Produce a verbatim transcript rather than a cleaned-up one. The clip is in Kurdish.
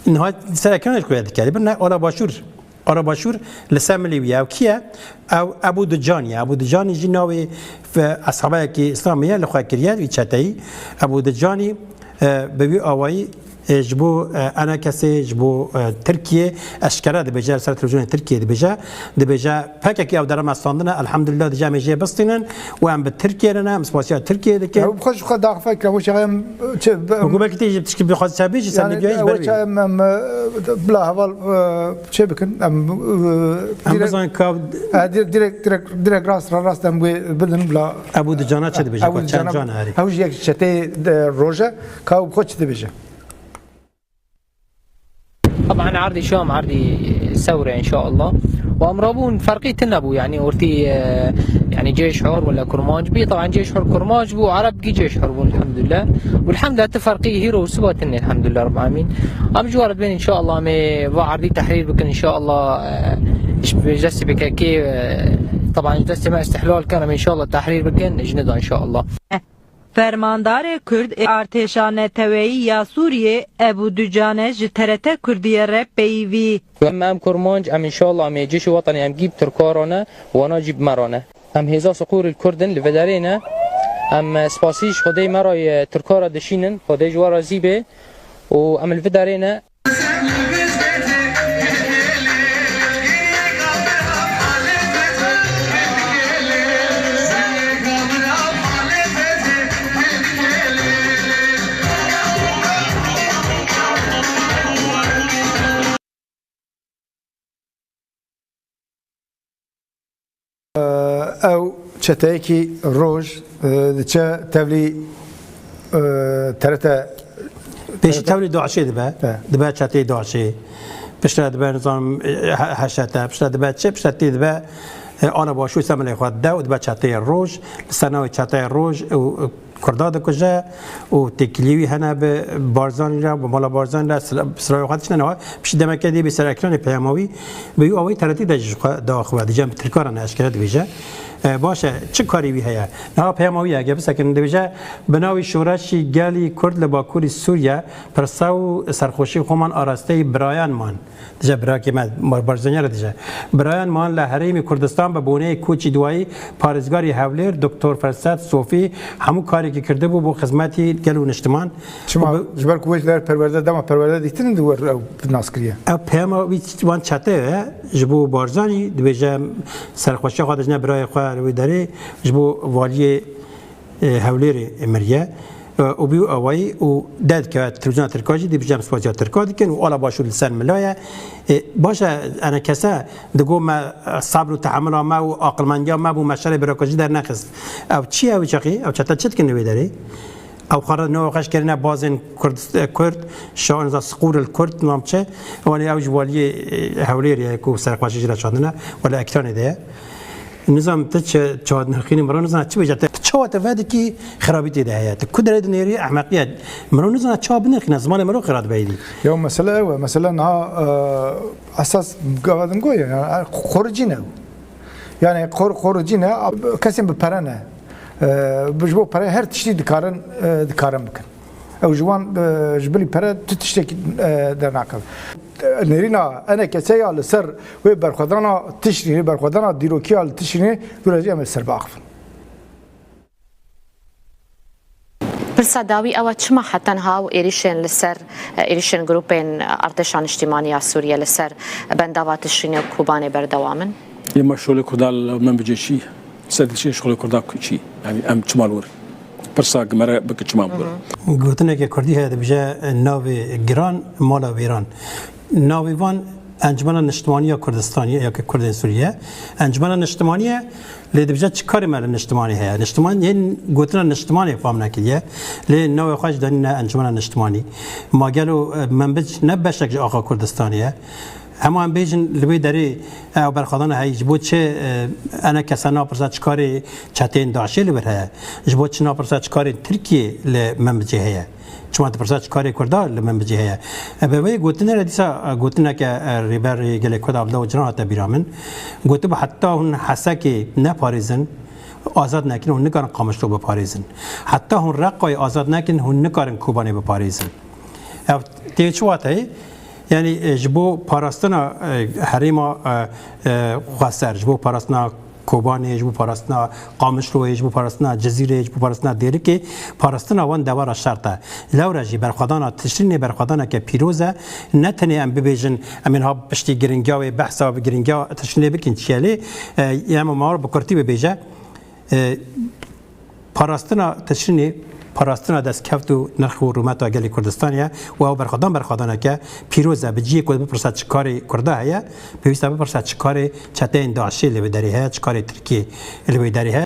Niha ser ekranê xwe dikeve. Birine Ala Başûr. Ala Başûr li ser milê wî ye. Ew kî ye? Ew Ebû Ducanî ye. Ebû Ducanî jî navê fe-, eshabayekî Îslamê ye, li xwe kiriye, wî çeteyî. Ebû Ducanî, e, bi wî awayî, e, ji bo, e, enekesê, ji bo, e, Tirkiyê eşkere dibêje, li ser televîzyonê Tirkiyê dibêje. Dibêje, P K K ew dere me standine, elhamdulillah, dije em ê jê bistînin û em bi Tirkiyê re ne, em spasiya Tirkiyê dikin. Ew bi xwe ji xwe daxifek, ew çaxê em, çi, em Hikûmetê tê jî tişkî bi xwe çabî jî ser yani, medya jî ber wê. Çaxê em, em, e, bila heval, e, çê bikin, em, e, Em direkt, bizanin ka e, dir-, direkt, direkt, direkt rast, rast em wê bidin bila Ebû Ducana çi dibêje, Ebû ka çend Ducana, can herî? Ew jî yek çeteyê, e, roj e, ka ew bi xwe çi dibêje? طبعا عرضي شام، عرضي ثورة إن شاء الله. وأمرابون فرقي تنبو، يعني، أورتي، آه، يعني، جيش حر ولا كرمانج بي. طبعا جيش حر كرمانج بو، عرب كي جيش حر بو، الحمد لله. والحمد لله تفرقي هيرو وسباتني، الحمد لله رب العالمين. أم جوارد بين إن شاء الله مي وعرضي تحرير بكن إن شاء الله، آه، إيش بجلسي بكاكي، آه، طبعا جلسي ما استحلال كان، إن شاء الله تحرير بكن جندا إن شاء الله. Fermandarê Kurd ê Artêşa Neteweyî ya Sûriyê Ebû Ducane ji T R T Kurdiyê re peyivî. Em, em Kurmanc, em înşallah em ê cîşî wetanê em gî bi Tirka re ne, wana jî bi me re ne. Em hêza siqûrê li Kurd in, li vê derê ne. Em, e, spasî ji Xwedê me re ye, Tirka re dişînin, Xwedê ji we razî bê û em li vê derê ne. Ew çeteyekî roj, e, diçe tevlî, e, T R T. Pêşî tevlî DAIŞê dibe, He. dibe çeteyê DAIŞê. Piştre dibe, nizanim, e, H-, H T, piştre dibe çi, piştre tê dibe, e, Ana Başûr ser milê xwe dide û dibe çeteyê roj. Li ser navê çeteyê roj û, e, Kurda dikuje û têkiliyê wî hene bi Barzanî re, bi mala Barzanî re, sila-, silavê xwe dişîne. Niha piştî demeke dê bê ser ekranê peyama wî, bi wî awayî T R T de jî xwe dawa xwe dije, em bi Tirka re ne, eşkere dibêje. E, baş e, çi karê wî heye? Niha peyama wî ye, eger bisekinin, dibêje, bi navê Şoreşî Gelî Kurd li Bakurî Sûriye pirsa û serxweşî xweman arasteyî birayan man. Dije birakê me, Mar-, Barzanî re dije. Birayan man li Herêmê Kurdistan bi boneyê koçî duwayî parêzgarî Hewlêr, Doktor Ferset Sofî, hemû karekî kirdibû bo xizmetî gel û niştiman. Çima? Û bi- Ji ber ku wê ji ler perwerde, dema perwerde dîtin di wir ew nas kiriye. Ew peyama wî wan çete ye, ji bo Barzanî dibêje, serxweşiya xwe dijne birayê xwe li wê derê, ji bo valiyê e, Hewlêrê miriye. E, û bi wî awayî û derdikeve televîzyona Tirka jî dibêje em spasiya Tirka dikin û Ala Başûr li ser mila ye. E, baş e, ene kese digo me, e, sebr û tehemila me û aqilmendiya me bû me şerê bîrokratî dernexist. Ew çi ye ew çaxî? Ew çete çi dikin li wê derê? Ew xwe re nava xwe ji kerîne bazên Kurd, e, Kurd, şa-, niza siqûr il Kurd, nam çi? Wanê ew ji waliyê, e, Hewlêrê ye ku serxweşî jî re çandine, wele ekranê de ye. Nizam tu çi, çawa dinirxînî, miro nizana çi bêje. Te çawa te vedikî xirabî tê de heye. Tu ku derê dinêrî, ehmeqî ye. Miro nizana çawa binirxîne, zimanê miro xira dibe êdî. Ya mesele ew e. Mesele niha, e, esas gava din goye. Yani, xoricî ne. Yani, xor-, xoricî ne, kesên bi pere ne. E, ji bo pere her tiştî dikarin, e, dikarin bikin. Ew ji wan, e, ji bilî pere tu tiştekî, e, dernakeve. Nêrîna enekese ya li ser wê berxwedana tişrînê, berxwedana dîrokiya li tişrînê, dûre jî em ê ser biaxivin. Pirsa dawî ew e, çima heta niha ew êrîşên li ser, e, êrîşên grûpên artêşa niştîmanî ya Sûriye li ser bendava tişrînê û Kobanê berdewam in? Yê me şolê Kurda li Minbicê çi? Ser dilşê şolê Kurda ku çi? Yani em çima li wir? Pirsa gi me re bike çima li wir? Gotineke Kurdî heye dibêje, navê giran, mala wêran. Navê van Encumena Niştimanî ya Kurdistanê ya ki Kurdên Sûriye. Encumena Niştimanî ye, lê dibêje çi karê me li niştimanê heye? Niştiman yên gotina niştimanê fam nekiriye. Lê navê xwe jî danîne Encumena Niştimanî. Ma gelo, e, Minbic ne beşek ji axa Kurdistanê ye? Hema em bêjin li wê derê, e, ew berxwedana heyî, ji bo çi, e, ene kese napirse çi karê çeteyên DAIŞê li vir heye? Ji bo çi napirse çi karê Tirkiyê li Minbicê heye? Çima dipirse çi karê Kurda li Minbicê heye? E, bi vê gotinê re dîsa, e, gotineke, e, Rêberê Gelê Kurd Abdullah Ocalan hate bîra min. Gotibû, heta hûn Hesekê neparêzin, azad nekin, hûn nikarin Qamişlo biparêzin. Heta hûn Reqayê azad nekin, hûn nikarin Kobanê biparêzin. Ev tê çi wateyê? Yanî e, ji bo parastina e, herêma e, e, xweser, ji bo parastina Kobanê, ji bo parastina Qamişloyê, ji bo parastina Cizîrê, ji bo parastina Dêrikê, parastina wan dewara şert e. Lewra jî berxwedana Tişrînê berxwedaneke pîroz e. Ne tenê em bibêjin, em ên ha piştî giringiya wê behsa bi giringiya Tişrînê bikin çi ye lê e, em ma bi kurtî bibêje. E, Parastina Tişrînê parastina destkeft û nirx û rûmeta gelê Kurdistanê ye û ew berxwedan berxwedaneke pîroz e. Bi cihê ku bipirse çi karê Kurda heye, pêwîst e bipirse çi karê çeteyên DAIŞê li wê derê heye, çi karê Tirkiyê li wê derê heye.